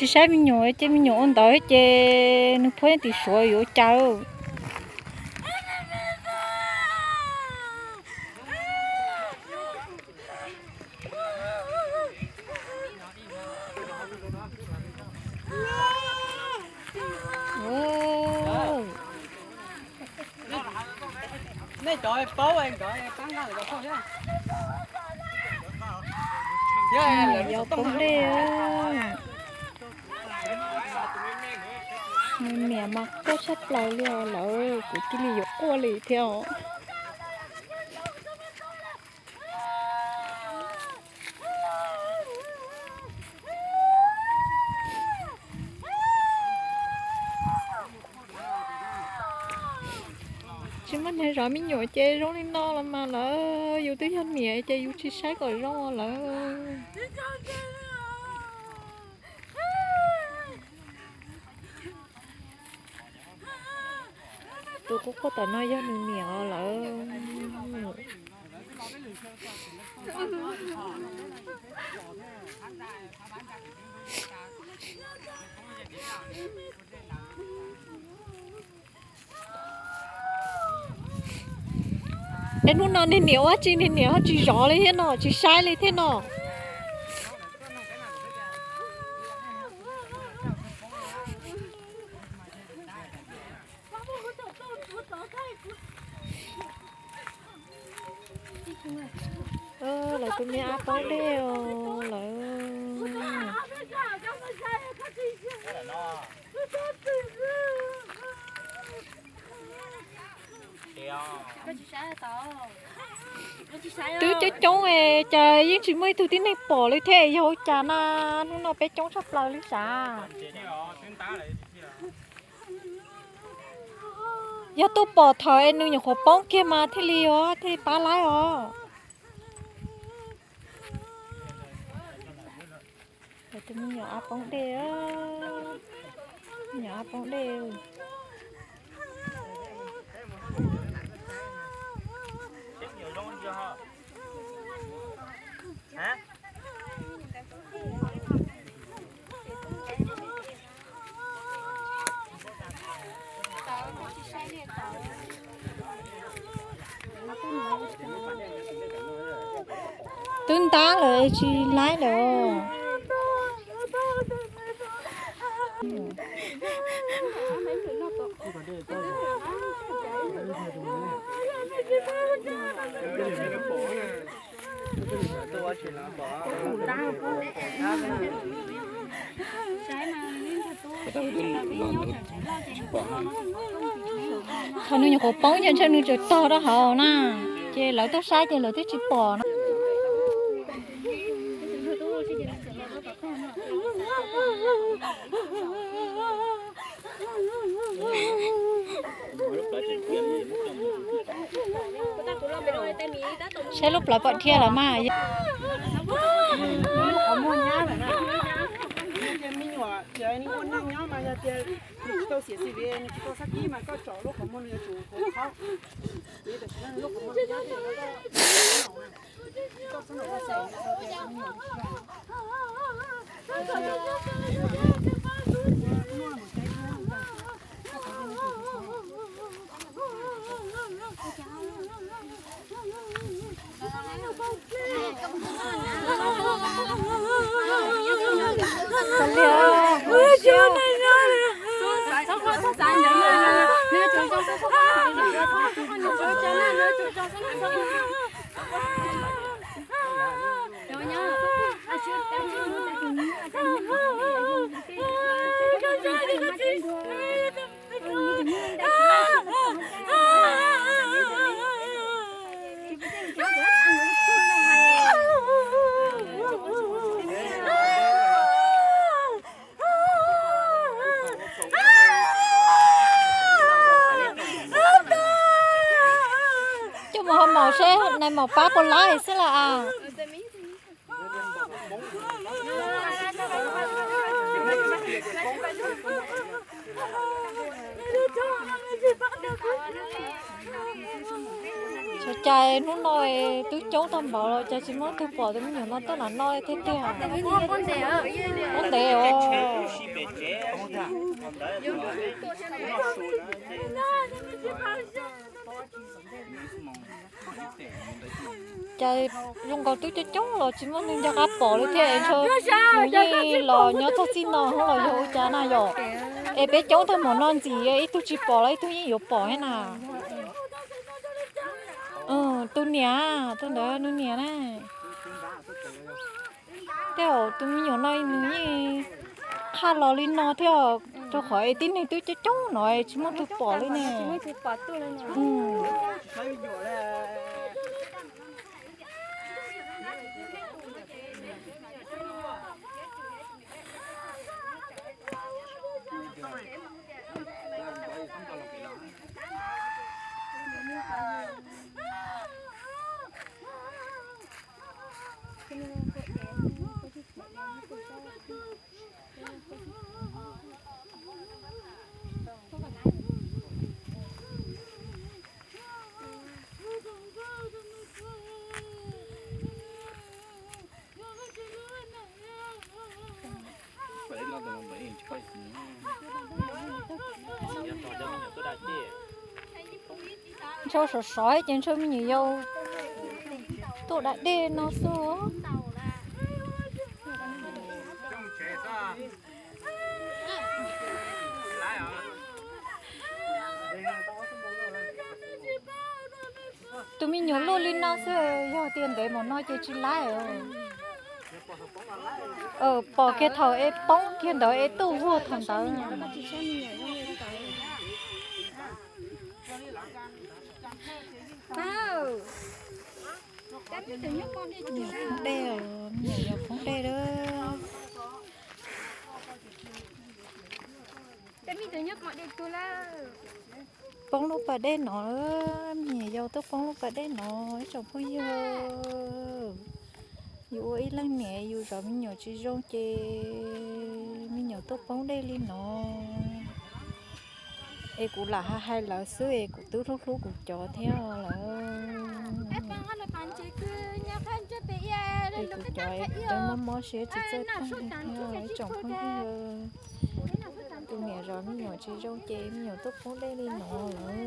Tsis saib me nyuam ces me nyuam ua ntawd ces nws phob tim suav yuav ua cas. Nej cov paub nkawd pab nqa lawv cov phauj thiab. Yog poob dej. Nws niam mas quaj tshaj plaws li os lawv, kuv cia li yuav quaj li thiab os. Tsis muaj neeg zov me nyuam ces zoo li no los mas lawv, yus twb yog niam ces yus tsis saib kom zoo lawv. Tus quaj quaj tom no yog nws niam lawv. Es hnub no niag niam ua tsi, niag niam ho tsis zov li thiab no, tsis saib li thiab no. Lawv tus me ab poob dej os lawv. Twb coob coob es cas yeej tsis muaj ib tug tib neeg pom li thiab, yog ua cas na? Hnub no peb coob tshaj plaws li sav. Yog tuaj pom thaum es nws nyuam qhuav poob kiag mas thiaj li os, thiaj li pab laib os. Tus me nyuam ab poob dej, me nyuam ab poob dej. Twb ntab lawm tsis laib lawm. Thaum nws nyuam qhuav poob ces ntshe nws tseem tog rau hauv na, ces lawv tuaj saib ces lawv twb tsis pom na. Saib lub plawv pom dhia lawm mas. Ua neej nyob mas yog tias nws tsis tau xiam xis li, nws tsis tau sab kib mas koj tsom lub qhov muag nws yuav tsum qhov qhov. Tam sim no lub qhov muag nyab thiab, koj xub nua ua xeem tias me nyuam tsis yog. Coj mus hau maum seb nais maum pab puas laib xwb las as. Ua cas hnub no twb coob tag npaum los cas tsis muaj leej twg pom tus me nyuam no tuaj nram no thiab tiag? Poob ntev os. Cas zoo nkaus twb coob coob los tsis muaj neeg nco qab pom li thiab es ntshe nws yeej los nyob txog txij no los yog ua cas na yom? Es peb coob tag npaum no ntxim ib tug tsis pom los ib tug yeej yuav pom thiab na. Tus niam, tus ntawd nws niam na. Tej zaum tus me nyuam no nws yeej qhaj los li no thiab, rau qhov es tib neeg twb coob coob no tsis muaj leej twg pom li ne. Ntshe sov sov ces ntshe me nyuam yaus tuaj da dej no xwb. Tus me nyuam luaj li no xwb, yog tias ntev npaum no ces tsis laib. Pom kiag thaum es poob kiag ntawd es tuaj vuag thaum ntawd. Poob dej, me nyuam yaus poob dej lawm. Poob lub pas dej no, me nyuam yaus tuaj poob lub pas dej no, ib tsoom phooj ywg. Yus ua ib leej niam yus zov me nyuam tsis zoo ces me nyuam tuaj poob dej li no. Es kuv lam hais hais lawv xwb es kuv twb hlub hlub kuv cov thiab lawm. Es kuv cov twb mob mob siab tsis txawj tag li thiab ib tsoom phooj ywg. Tus niam zov me nyuam tsis zoo ces me nyuam tuaj poob dej li no lawm.